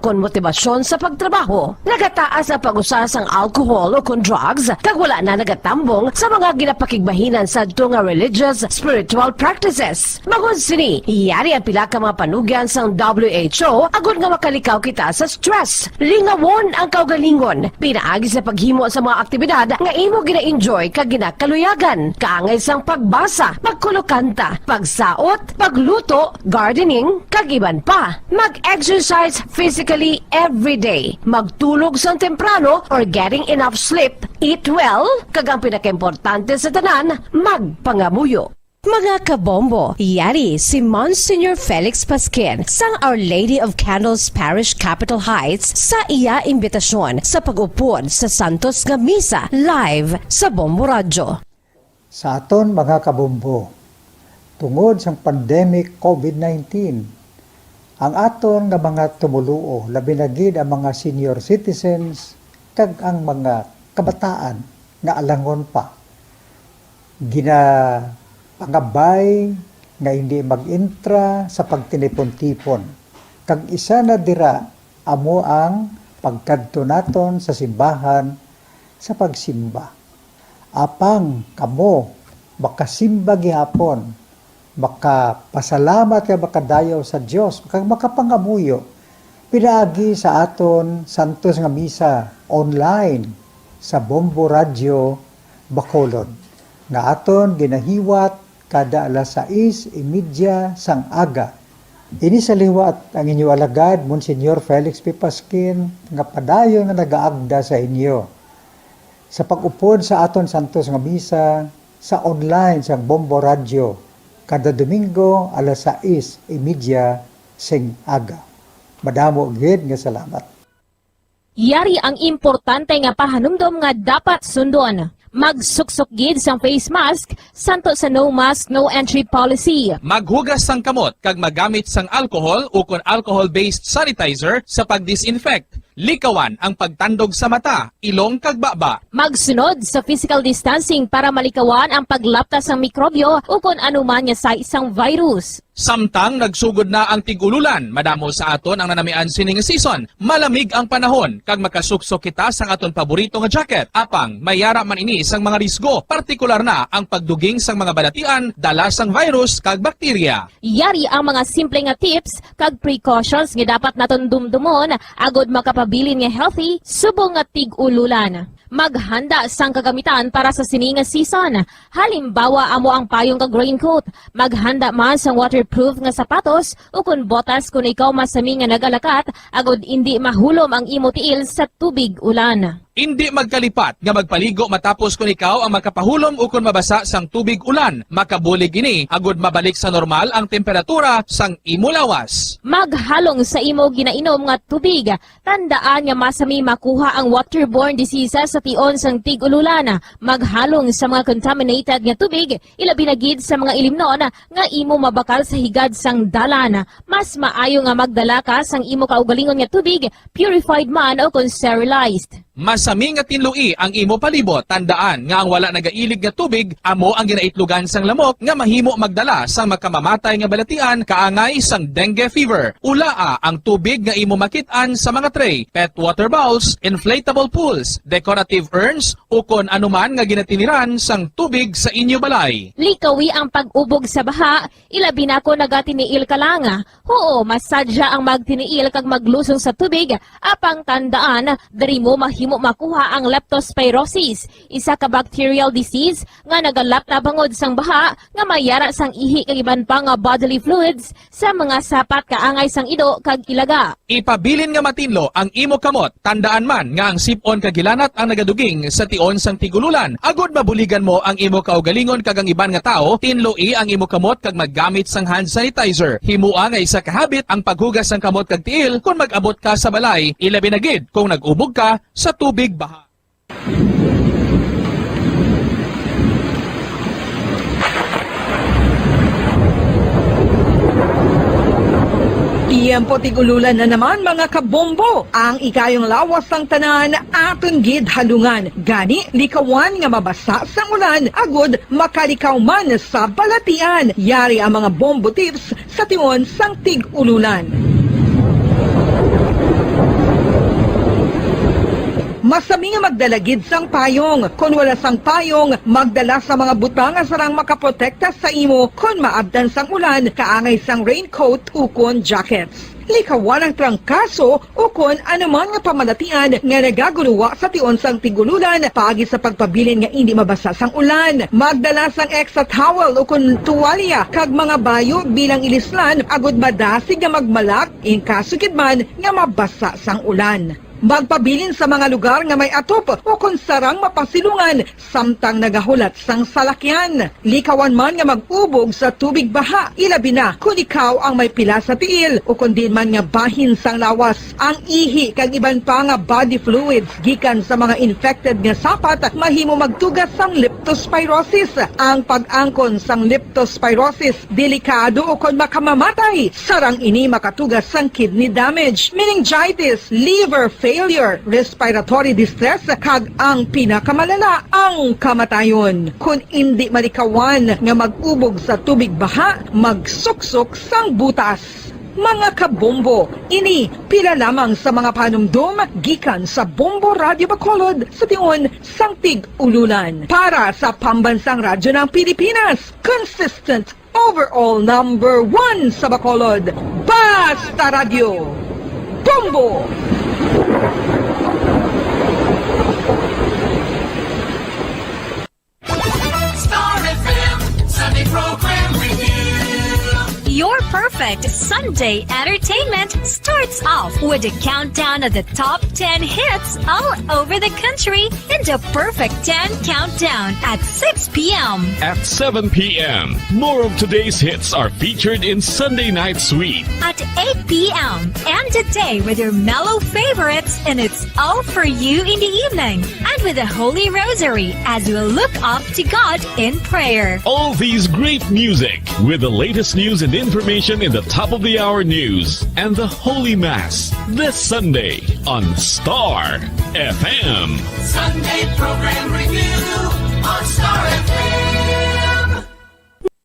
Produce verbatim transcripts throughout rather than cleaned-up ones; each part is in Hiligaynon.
kon motibasyon sa pagtrabaho. Nagataas ang pag-usa sang alcohol o kon drugs, kag wala na nagatambong sa mga ginapakigbahinan sadto nga religious, spiritual practices. Bangod sini, yari ang pila ka mga panugyan sang W H O agod nga makalikaw kita sa stress. Lingawon ang kaugalingon pinaagi sa paghimo sa mga aktibidad nga imo gina-enjoy kag ginakaluyagan, kaangay sang pagbasa, pagkulokanta, pagsaot, pagluto, gardening, kag iban pa. Mag-exercise physically every day. Magtulog sang temprano or getting enough sleep. Eat well. Kag ang pinakaimportante sa tanan, magpangamuyo. Mga kabombo, yari si Monsignor Felix Pasquin sang Our Lady of Candles Parish, Capitol Heights, sa iya imbitasyon sa pag-upod sa Santos nga Misa live sa Bombo Radyo. Sa aton mga kabombo, tungod sang pandemic COVID nineteen, ang aton nga mga tumoluo, labi na gid ang mga senior citizens kag ang mga kabataan nga alangon pa, ginapangabay nga hindi mag-intra sa pagtinipon-tipon. Kag isa na dira amo ang pagkadto naton sa simbahan sa pagsimba. Apang kamo makasimba gihapon, makapasalamat kag makadayaw sa Dios, kag makapangamuyo pinaagi sa aton santos nga misa online sa Bombo Radyo Bacolod, nga aton ginahiwat kada alas sais y media sang aga. Ini sa liwat ang inyo alagad, Monsignor Felix P. Pasquin, nga padayon nga nagaagda sa inyo sa pag-upod sa aton santos nga misa sa online sang Bombo Radyo kada Domingo alas sais y media sing aga. Madamo gid nga salamat. Yari ang importante nga pahanumdom nga dapat sundon. Magsuksok gid sang face mask, santo sa no mask, no entry policy. Maghugas sang kamot kag magamit sang alcohol ukon alcohol-based sanitizer sa pag-disinfect. Likawan ang pagtandog sa mata, ilong kag baba. Magsunod sa physical distancing para malikawan ang paglapta sang mikrobyo ukon anuman nga sais sang virus. Samtang nagsugod na ang tig-ululan, madamo sa aton ang nanamian sining season. Malamig ang panahon, kag makasuksok kita sang aton paborito nga jacket. Apang, may yara man ini sang mga risgo, partikular na ang pagduging sang mga balatian, dala sang virus kag bakterya. Yari ang mga simple nga tips kag precautions nga dapat naton dumdumon agod makapabilin nga healthy subong nga tig-ululan. Maghanda sang kagamitan para sa sini nga season. Halimbawa, amo ang payong kag raincoat. Maghanda man sang waterproof nga sapatos ukon botas kon ikaw masami nga nagalakat agod indi mahulom ang imo tiil sa tubig ulan. Indi magkalipat nga magpaligo matapos kon ikaw ang makapahulom ukon mabasa sang tubig ulan. Makabulig ini agod mabalik sa normal ang temperatura sang imo lawas. Maghalong sa imo ginainom nga tubig. Tandaan nga masami makuha ang waterborne diseases sa tion sang tig-ululan. Maghalong sa mga contaminated nga tubig, ilabi na gid sa mga ilimnon nga imo mabakal sa higad sang dalan. Mas maayo nga magdala ka sang imo kaugalingon nga tubig, purified man o kon sterilized. Masami nga tinloi ang imo palibot. Tandaan nga ang wala nagailig nga tubig amo ang ginaitlogan sang lamok nga mahimo magdala sang makamamatay nga balatian kaangay sang dengue fever. Ulaa ang tubig nga imo makit-an sa mga tray, pet water bowls, inflatable pools, decorative urns, ukon anuman nga ginatiniran sang tubig sa inyo balay. Likawi ang pag-ubog sa baha, ilabi na kon nagatiniil ka lang. Huo, masadya ang magtiniil kag maglusong sa tubig, apang tandaan, diri mo mahimo makuha ang leptospirosis, isa ka bacterial disease nga nagalapta bangod sang baha nga may yara sang ihi kag iban pa nga bodily fluids sa mga sapat kaangay sang ido kag ilaga. Ipabilin nga matinlo ang imo kamot. Tandaan man nga ang sip-on kag hilanat ang nagaduging sa tion sang tig-ululan. Agod mabuligan mo ang imo kaugalingon kag ang iban nga tawo, tinloi ang imo kamot kag maggamit sang hand sanitizer. Himoa nga isa ka habit ang paghugas sang kamot kag tiil kon mag-abot ka sa balay, ilabi na gid kon nag-ubog ka sa tubig baha. Tiyempo tig-ululan na naman, mga kabombo. Ang ikayong lawas sang tanan aton gid halungan. Gani, likawan nga mabasa sang ulan agod makalikaw man sa balatian. Yari ang mga bombo tips sa tion sang tig-ululan. Masami nga magdala gid sang payong. Kon wala sang payong, magdala sa mga butang nga sarang makaprotekta sa imo kon maabtan sang ulan, kaangay sang raincoat ukon jackets. Likawan ang trangkaso ukon anuman nga pamalatian nga nagaguluwa sa tion sang tig-ululan paagi sa pagpabilin nga indi mabasa sang ulan. Magdala sang extra towel ukon tuwalya kag mga bayo bilang ilislan agud madasig nga magmalak in kaso gid man nga mabasa sang ulan. Magpabilin sa mga lugar nga may atop ukon sarang mapasilungan samtang nagahulat sang salakyan. Likawan man nga mag-ubog sa tubig baha, ilabi na kon ikaw ang may pila sa tiil ukon diin man nga bahin sang lawas. Ang ihi kag iban pa nga body fluids gikan sa mga infected nga sapat mahimo magtuga sang leptospirosis. Ang pag-angkon sang leptospirosis delikado ukon makamamatay. Sarang ini makatuga sang kidney damage, meningitis, liver failure, respiratory distress, kag ang pinakamalala, ang kamatayon. Kon indi malikawan nga mag-ubog sa tubig baha, magsuksok sang butas. Mga kabombo, ini pila lamang sa mga panumdom gikan sa Bombo Radyo Bacolod sa tion sang tig-ululan. Para sa Pambansang Radyo ng Pilipinas, consistent overall number one sa Bacolod, Basta Radyo, Bombo! Star F M Sunday Program Review. Your perfect Sunday entertainment starts off with a countdown of the top ten hits all over the country in the Perfect ten Countdown at six p.m. At seven p.m., more of today's hits are featured in Sunday Night Sweet. At eight p.m., end the day with your mellow favorites, and it's all for you in the evening. And with the Holy Rosary as we look up to God in prayer. All these great music with the latest news and information in the top of the hour news and the Holy Mass this Sunday on Star F M. Sunday Program Review on Star F M.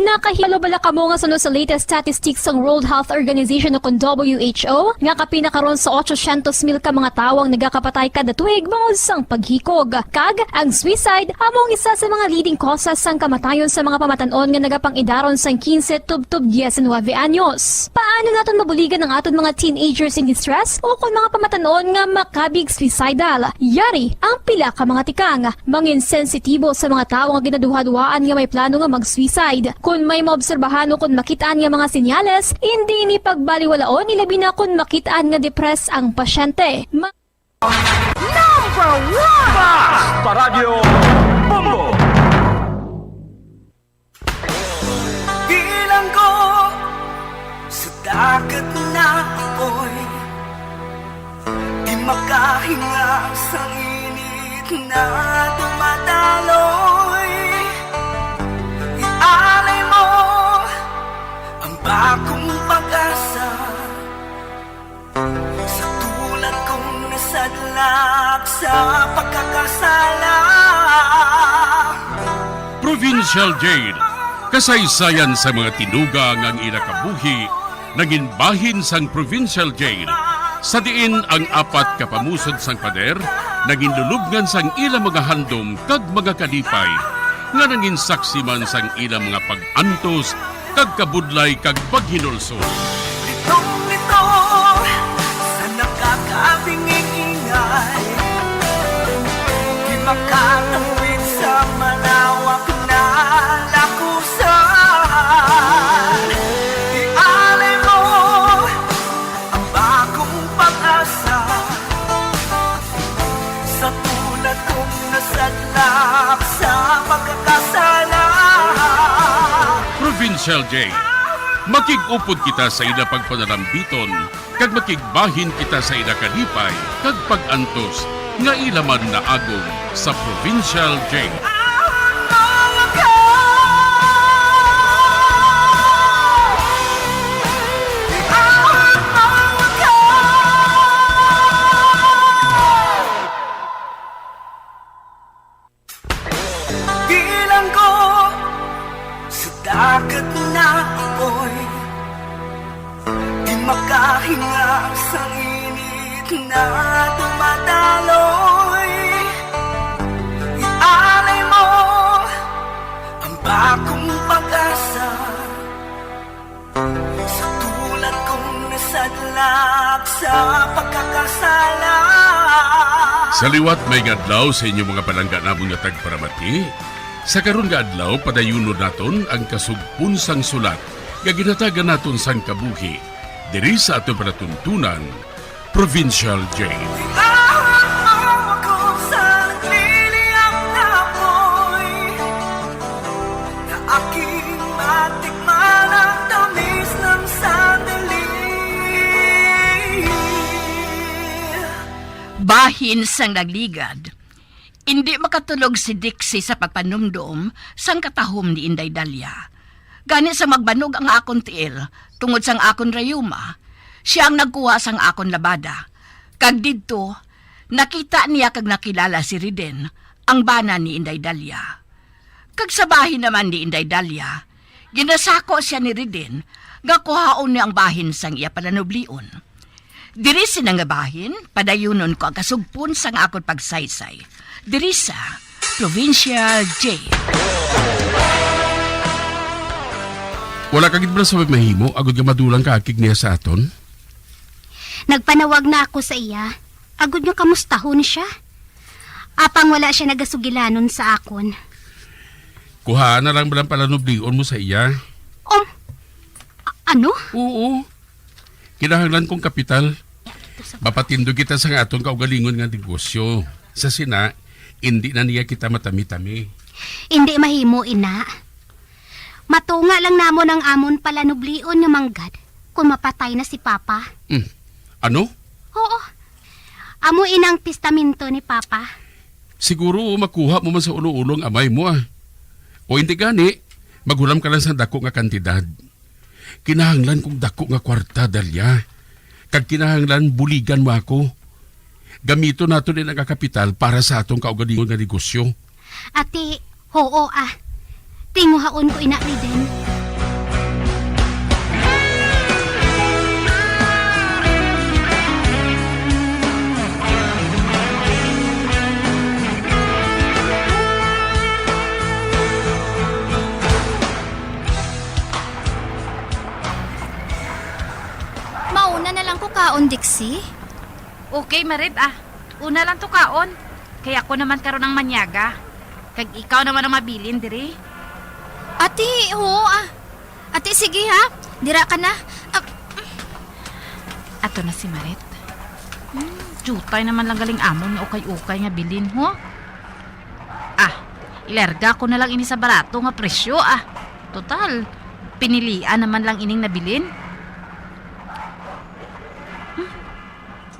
Nakahibalo bala kamo nga suno sa latest statistics sang World Health Organization o kon W H O, nga kapin na karon sa otsosyentos mil ka mga tawo ang nagakapatay kada tuig bangod sang paghikog? Kag ang suicide amo ang isa sa mga leading causes sang kamatayon sa mga pamatan-on nga nagapang-idaron sang quince tubtob diecinuebe anyos. Paano naton mabuligan ang aton mga teenagers in distress o kon mga pamatan-on nga makabig suicidal? Yari ang pila ka mga tikang. Mangin sensitibo sa mga tawo nga ginaduhaduhaan nga may plano nga mag-suicide. Kon may maobserbahan o kon makit-an nga mga senyales, indi ini pagbaliwalaon, ilabi na kon makit-an nga depressed ang pasyente. Ma- Number one! Basta Radyo Bombo! Bilanggo sa dagat na apoy, di makahinga sa init na dumadaloy. Ialay mo ang bagong pag-asa sa tulad kong nasadlak sa pagkakasala. Provincial Jail, kasaysayan sa mga tinuga nga ang ila kabuhi nangin bahin sang Provincial Jail, sa diin ang apat ka pamusod sang pader nangin lulubngan sang ila mga handom kag mga kalipay, nga nangin saksi man sang ila mga pag-antos kag kabudlay kag paghinulsol. Litong-litong sa nakakabinging ingay, di makatawid sa malawak na lakusan. Ialay mo ang bagong pag-asa sa tulad kong nasadlak sa pagkakasala. Provincial Jail, makig-upod kita sa ila pagpanalambiton, kag makigbahin kita sa ila kalipay kag pag-antos nga ila man naagom sa Provincial Jail. Bilanggo sa dagat na apoy, di makahinga sa init na dumadaloy. Sa pagkakasala. Sa liwat, may nga adlaw sa inyo mga palangga namon nga tagparamati. Sa karon nga adlaw, padayunon naton ang kasugpon sang sulat nga ginhatagan naton sang kabuhi diri sa aton palatuntunan, Provincial J. Bitawan mo ako sa nagliliyab na apoy, na aking matikman ang tamis ng sandali. Bahin sang nagligad. Indi makatulog si Dixie sa pagpanumdom sang katahom ni Inday Dalia. Gani, sang magbanog ang akon tiil tungod sang akon rayuma, sia ang nagkuha sang akon labada. Kag didto, nakita niya kag nakilala si Riden, ang bana ni Inday Dalia. Kag sa bahin naman ni Inday Dalia, ginasako sia ni Riden nga kuhaon niya ang bahin sang iya palanublion. Diri sina nga bahin, padayunon ko ang kasugpon sang akon pagsaysay. Diri sa Provincial J. Wala ka gid bala sa mahimo agod nga madulang ka akig niya sa aton? Nagpanawag na ako sa iya, agod nga kamustahon siya. Apang wala siya nagasugilanon sa akon. Kuhaa na lang bala ang palanublion mo sa iya. Um, a-, ano? Oo. Kinahanglan kong kapital. Mapatindog kita sa aton kaugalingon nga negosyo. Sa sina, indi na niya kita matami-tami. Indi mahimo, ina. Matunga lang namon ang amon palanublion nga manggad kon mapatay na si Papa. Hmm. Ano? Oo. Amo inang testamento ni Papa. Siguro makuha mo man sa ulo-ulo ang amay mo, ah. O hindi gani, maghulam ka lang sa dako nga kantidad. Kinahanglan kong dako nga kwarta, Dalia. Kag kinahanglan buligan mo ako. Gamiton naton ina nga kapital para sa atong kaugalingon nga negosyo. Ati, huo, ah. Tinguhaon ko ina, Riden. Mauna na lang ko kaon, Dixie. Okay, Marit, ah. Una lang to kaon. Kay ako naman karon ang manyaga. Kag ikaw naman ang mabilin diri. Ati, oo, ah. Ati, sige, ha. Dira ka na. Ah. Ato na si Marit. Hmm, jutay naman lang galing amon nga ukay-ukay nga bilin, ho? Ah, ilarga ko na lang ini sa barato nga presyo, ah. Total, pinilian naman lang ining nabilin. Hmm.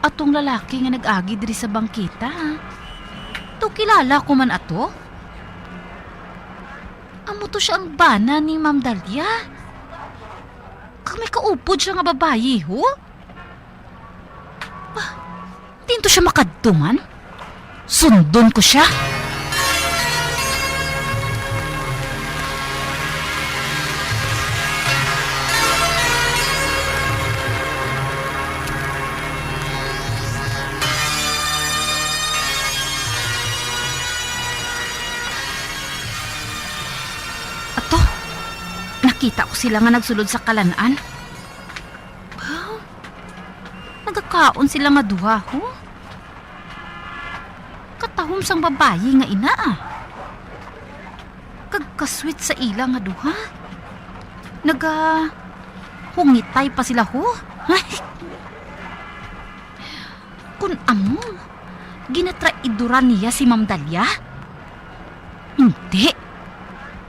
Atong lalaki nga nag-agi diri sa bangketa, ha? Daw kilala ko man ato? Amo to sia ang bana ni Ma'am Dalia? Kag may kaupod sia nga babayi, ho? Ba, diin to sia makadto man? Sundon ko sia. Ato, nakita ko sila nga nagsulod sa kalan-an. Wow. Nagakaon sila nga duha, ho? Katahom sang babayi nga ina, ah. Kag kasweet sa ila nga duha. Nagahungitay pa sila, ho? Kun amo, ginatraidoran niya si Ma'am Dalia? Hindi.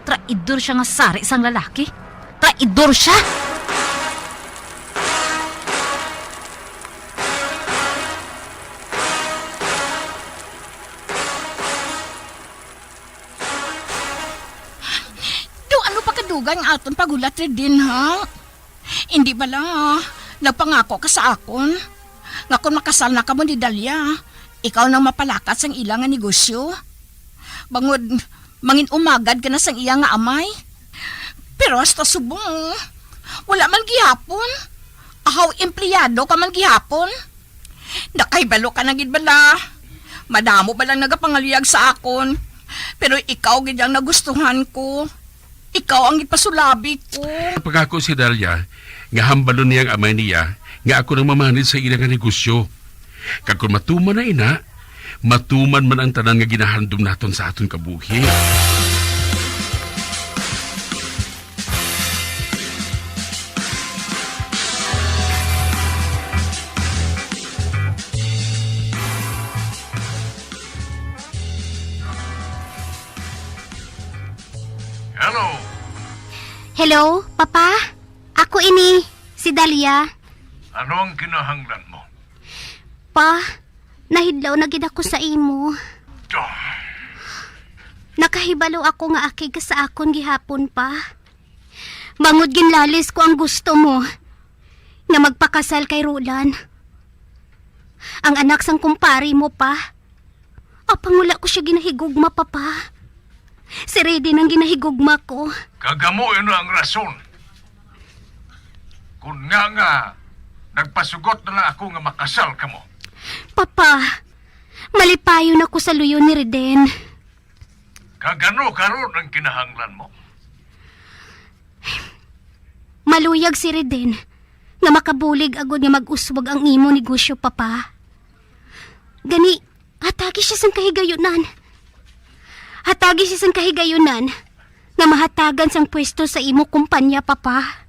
Traidor sia nga sari sang lalaki. Traidor sia! Daw ano pa kadugay ang aton paghulat, Redin, ha? Indi bala nagpangako ka sa akon nga kon makasal na kamo ni Dalia, ikaw nang mapalakat sang ila nga negosyo? Bangod mangin-umagad ka na sang iya nga amay. Pero hasta subong, wala man gihapon. Ahaw, empleyado ka man gihapon. Nakahibalo ka na gid bala. Madamo bala ang nagapangaluyag sa akon. Pero ikaw gid ang nagustuhan ko. Ikaw ang ipasulabi ko. Pangako si Dalia nga hambalon niya ang amay niya nga ako nang mamanid sa ila nga negosyo. Kag kon matuman na ina, matuman man ang tanan nga ginahandom naton sa aton kabuhi. Hello. Hello, Papa? Ako ini, si Dahlia. Ano ang kinahanglan mo? Pa, nahidlaw na gid ako sa imo. Ah. Nakahibalo ako nga akig ka sa akon gihapon, Pa. Bangod ginlalis ko ang gusto mo nga magpakasal kay Roland, ang anak sang kumpare mo, Pa. Apang wala ko sia ginahigugma, Papa. Si Raiden ang ginahigugma ko. Kag amo ina ang rason kon ngaa nga nagpasugot na lang ako nga makasal kamo. Papa, malipayon ako sa luyo ni Raiden. Kag ano karon ang kinahanglan mo? Maluyag si Raiden nga makabulig agod nga mag-uswag ang imo negosyo, Papa. Gani, hatagi siya sang kahigayunan. Hatagi siya sang kahigayunan nga mahatagan sang pwesto sa imo kumpanya, Papa.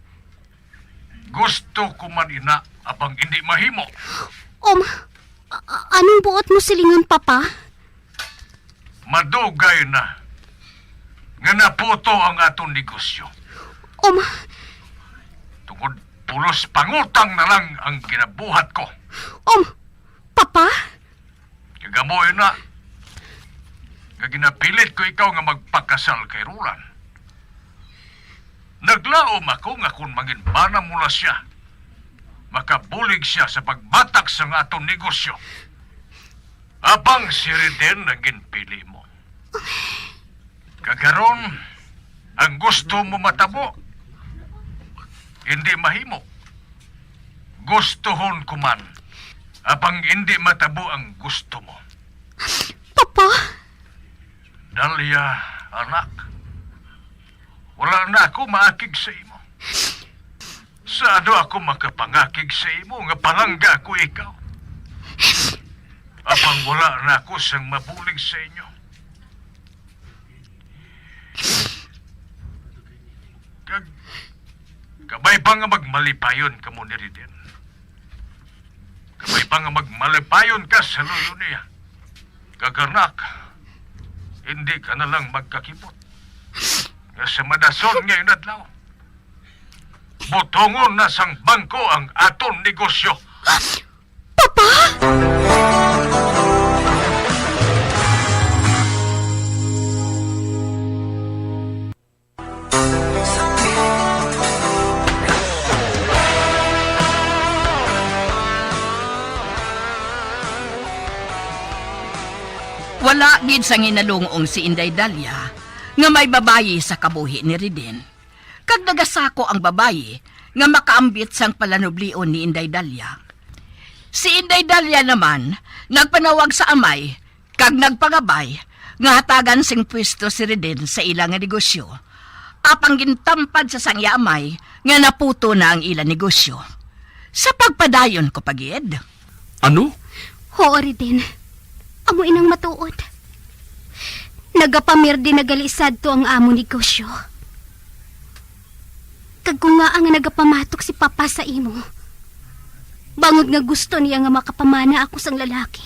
Gusto ko man ina, apang indi mahimo. Um, a- a- anong buot mo silingon, Papa? Madugay na nga naputo ang aton negosyo. Um, Tungod pulos pangutang na lang ang ginabuhat ko. Um, Papa? Kag amo ina nga ginapilit ko ikaw nga magpakasal kay Roland. Naglaom ako nga kon manginbana mo na siya, makabulig siya sa pagbatak sang aton negosyo. Apang si Raiden ang ginpili mo. Kag karon, ang gusto mo matabo, hindi mahimo. Gustuhon ko man, apang hindi matabo ang gusto mo. Papa? Dahlia, anak, wala na ako maakig sa imo. Sa ano ako makapangakig sa imo nga palangga ko ikaw? Apang wala na ako sang mabulig sa inyo. Kag kabay pa nga magmalipayon kamo ni Raiden. Kabay pa nga magmalipayon ka sa luyo niya. Kag anak, hindi ka na lang magkakibot nga sa madason nga inadlaw, butongon na sang bangko ang aton negosyo. Papa! Wala gid sang hinalungong si Inday Dalia nga may babayi sa kabuhi ni Raiden. Kag nagasako ang babayi nga makaambit sang palanublion ni Inday Dalia. Si Inday Dalia naman nagpanawag sa amay kag nagpangabay nga hatagan sing pwesto si Raiden sa ila nga negosyo, apang gintampad sa sang iya amay nga naputo na ang ila negosyo. Sa pagpadayon ko pa gid. Ano? Huo, Raiden. Amo inang matuod. Nagapamirdi na gali sadto ang amo negosyo. Kag kon ngaa nga nagapamatok si Papa sa imo, bangod nga gusto niya nga makapamana ako sang lalaki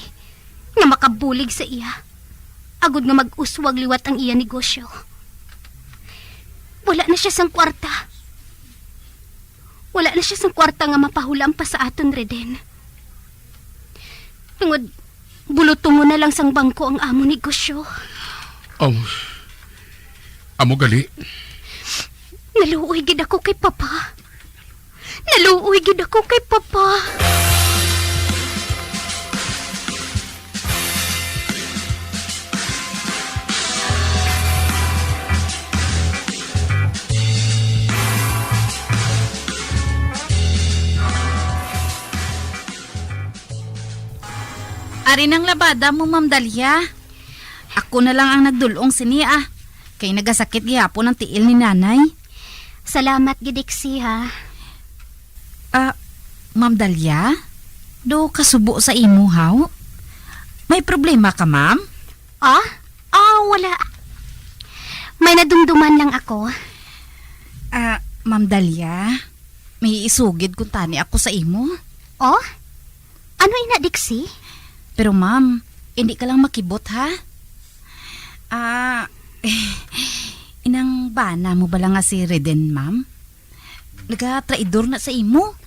nga makabulig sa iya, agod nga mag-uswag liwat ang iya negosyo. Wala na siya sang kwarta. Wala na siya sang kwarta nga mapahulam pa sa aton, Raiden. Tungod, bulutungon na lang sang bangko ang amo negosyo. Aw, amo gali. Naluoy gid ako kay Papa. Naluoy gid ako kay Papa. Ari nang labada mo, Ma'am Dalia. Ako na lang ang nagdul-ong sini, ah, kay nagasakit gihapon ang tiil ni Nanay. Salamat gid, Iksi, ha. Ah, Ma'am Dalia, do kasubo sa imo, haw? May problema ka, ma'am? Ah? Ah, wala. May nadumduman lang ako. Ah, Ma'am Dalia, may isugid kuntani ako sa imo. Oh? Ano ina, Dixie? Pero, ma'am, hindi ka lang makibot, ha? Ah, inang bana mo bala nga si Reden, ma'am? Nagatraidor na sa imo.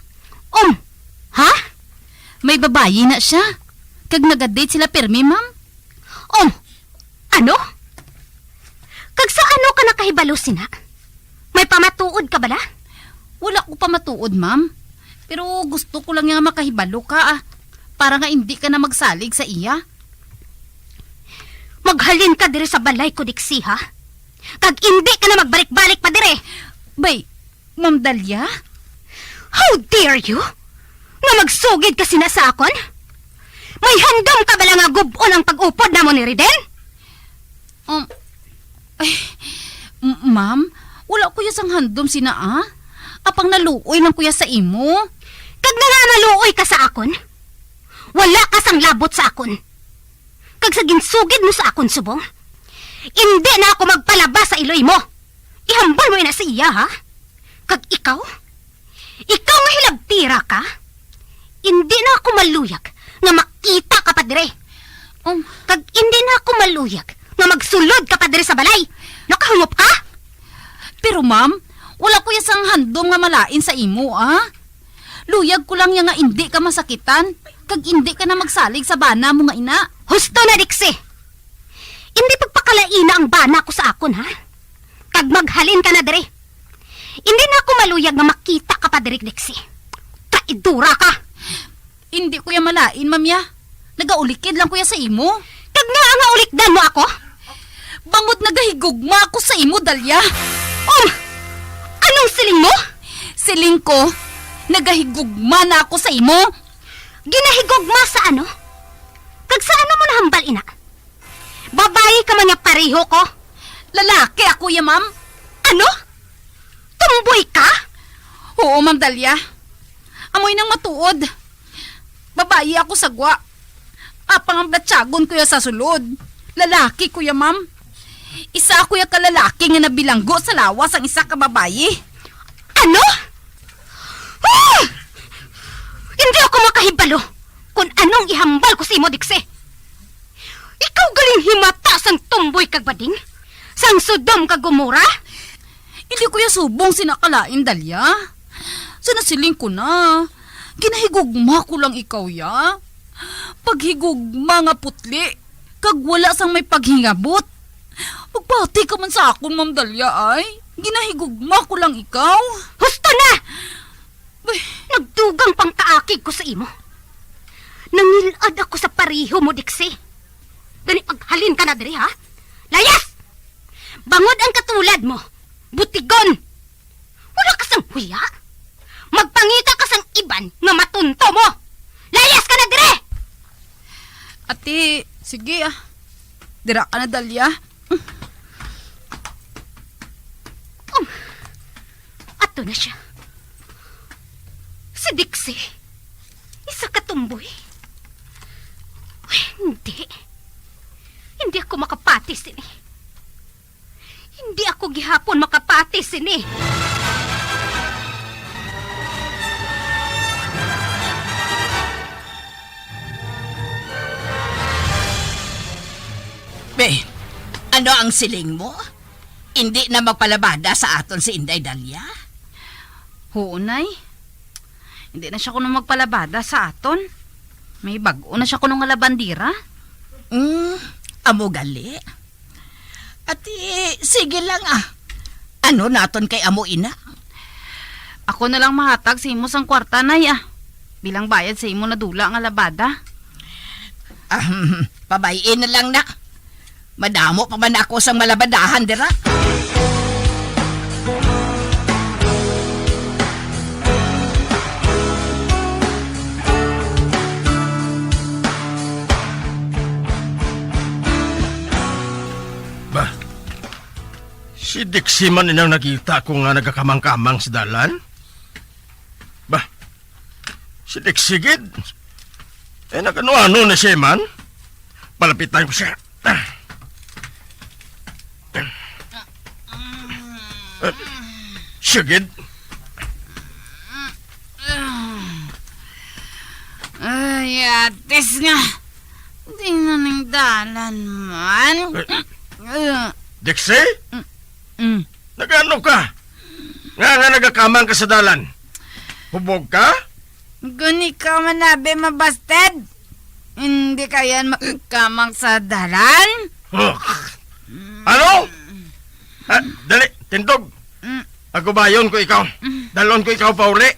Um, ha? May babayi na siya. Kag nagadate sila pirmi, ma'am. Um, ano? Kag sa ano ka nakahibalo sina? May pamatuod ka bala? Wala ko pamatuod, ma'am. Pero gusto ko lang nga makahibalo ka, ah, para nga indi ka na magsalig sa iya. Maghalin ka diri sa balay ko, Dixie, ha? Kag indi ka na magbalik-balik pa diri. Bay, Ma'am Dalia? How dare you? Nga magsugid ka sina sa akon? May handom ka bala nga gub-on ang pag-upod namo ni Reden? Um, ay, m- ma'am, wala ko ya sang handom sina, ah. Apang naluoy lang ko ya sa imo. Kag nga naluoy ka sa akon, wala ka sang labot sa akon. Kag sa ginsugid mo sa akon subong, indi na ako magpalaba sa iloy mo. Ihambal mo ina sa iya, ha? Kag ikaw? Ikaw nga hilabtira ka? Indi na ako maluyag nga makita ka pa dire. Um, kag indi na ako maluyag nga magsulod ka pa dire sa balay. Nakahangop ka? Pero, ma'am, wala ko ya sang handom nga malain sa imo, ah. Luyag ko lang ya nga indi ka masakitan, kag indi ka na magsalig sa bana mo nga ina. Husto na, Dixie. Indi pagpakalaina ang bana ko sa akon, ha? Kag maghalin ka na diri. Indi na ako maluyag nga makita ka pa diri, Dixie. Traidora ka! Indi ko ya malain, ma'am, ya. Nagaulikid lang ko ya sa imo. Kag ngaa nga ulikdan mo ako? Bangod nagahigugma ako sa imo, Dalia. Um! Anong siling mo? Siling ko, nagahigugma na ako sa imo. Ginahigugma sa ano? Kag sa ano mo nahambal ina? Babayi ka man nga pareho ko. Lalaki ako ya, ma'am. Ano? Tumboy ka? Oo, Ma'am Dalia. Amoy nang matuod. Babayi ako sa gwa. Apang ang batyagon ko ya sa sulod. Lalaki ko ya, ma'am. Isa ako ya ka lalaki nga nabilanggo sa lawas sang isa ka babayi. Ano? Ah! Hindi ako makahibalo kon anong ihambal ko sa imo, Dixie. Ikaw galing himata sang tumboy kag bading, sang Sodom kag Gomora. Hindi ko ya subong sina kalain, Dalia. Sa nasiling ko na, ginahigugma ko lang ikaw ya. Paghigugma nga putli, kag wala sang may paghingabot. Magpati ka man sa akon, Ma'am Dalia, ay. Ginahigugma ko lang ikaw. Husto na! Ay. Nagdugang pang kaakig ko sa imo. Nangilad ako sa pareho mo, Dixie. Gani paghalin ka na diri, ha? Layas! Bangod ang katulad mo, butigon! Wala ka sang huya? Magpangita ka sang iban nga matunto mo! Layas ka na diri! Ate, sige, ah. Dira ka na, Dalia. Um, ato na siya. Si Dixie, isa ka tumboy. Uy, hindi. Hindi ako makapati sini. Hindi ako gihapon makapati sini. Be, ano ang siling mo? Hindi na magpalabada sa aton si Inday Dalia? Oo, Nay. Hindi na siya kuno magpalabada sa aton. May bag-o na siya kuno nga labandera. Mm, amo gali. Ati, sige lang, ah. Ano naton kay amo ina? Ako na lang mahatag sa imo sang kwarta, Nay, ah. Bilang bayad sa imo nadula nga labada. Ahem, pabay-i na lang na. Madamo pa man ako sang malabadahan dira. Ba, si Dixie man inang nakita ko nga nagakamang-kamang sa dalan? Ba, Si Dixie gid. Eh, nag-ano-ano na siya, man? Palapitan ko siya. Eh, siya gid. Ay, atis nga. Di na ning dalan man. Eh, Dixie? Mm. Nagano ka? Nga, nga nagakamang ka sa dalan? Hubog ka? Gani ka manabi, mabasted. Hindi ka yan makamang sa dalan? Huh. Ano? Ah, dali, tindog. Mm. Agubayon ko ikaw. Mm. Dalon ko ikaw pauli.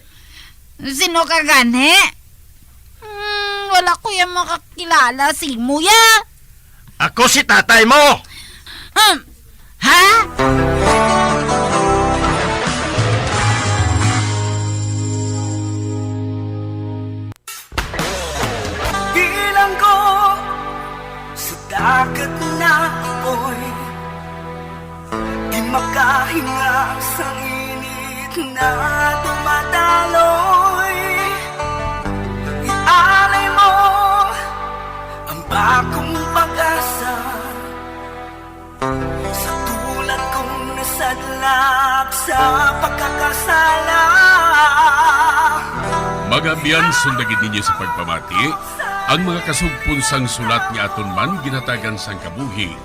Sino ka gani? Hmm, wala ko yung makakilala sa imo, ya. Ako si tatay mo. Hmm. Ha? Bilanggo sa dagat na apoy, di makahinga sa init na dumadaloy. Ialay mo ang bagong pag-asa sa tulad kong nasadlak sa pagkakasala. Mga abyan, sundagin ninyo sa pagpamati ang mga kasugpon sang sulat nga aton man ginhatagan sang kabuhi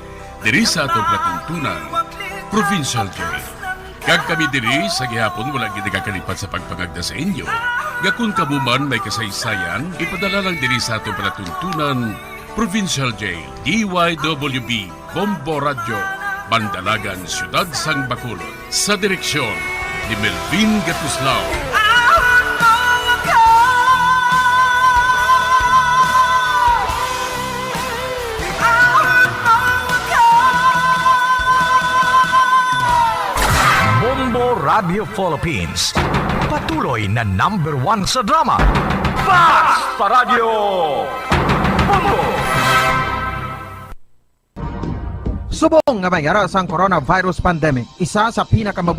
diri sa aton palatuntunan, Provincial Jail. Kag kami diri sa gihapon wala gid nagakalipat sa pagpangagda sa inyo nga kon kamo man may kasaysayan, ipadala lang diri sa aton palatuntunan, Provincial Jail, D Y W B, Bombo Radyo, Bandalagan, Siyudad sang Bacolod. Sa direksyon ni Melvin Gatuslao. Bombo Radio Philippines, patuloy na number one sa drama. Basta Radyo Bombo! Subong nga may ara sang coronavirus pandemic, isa sa pinakamabuting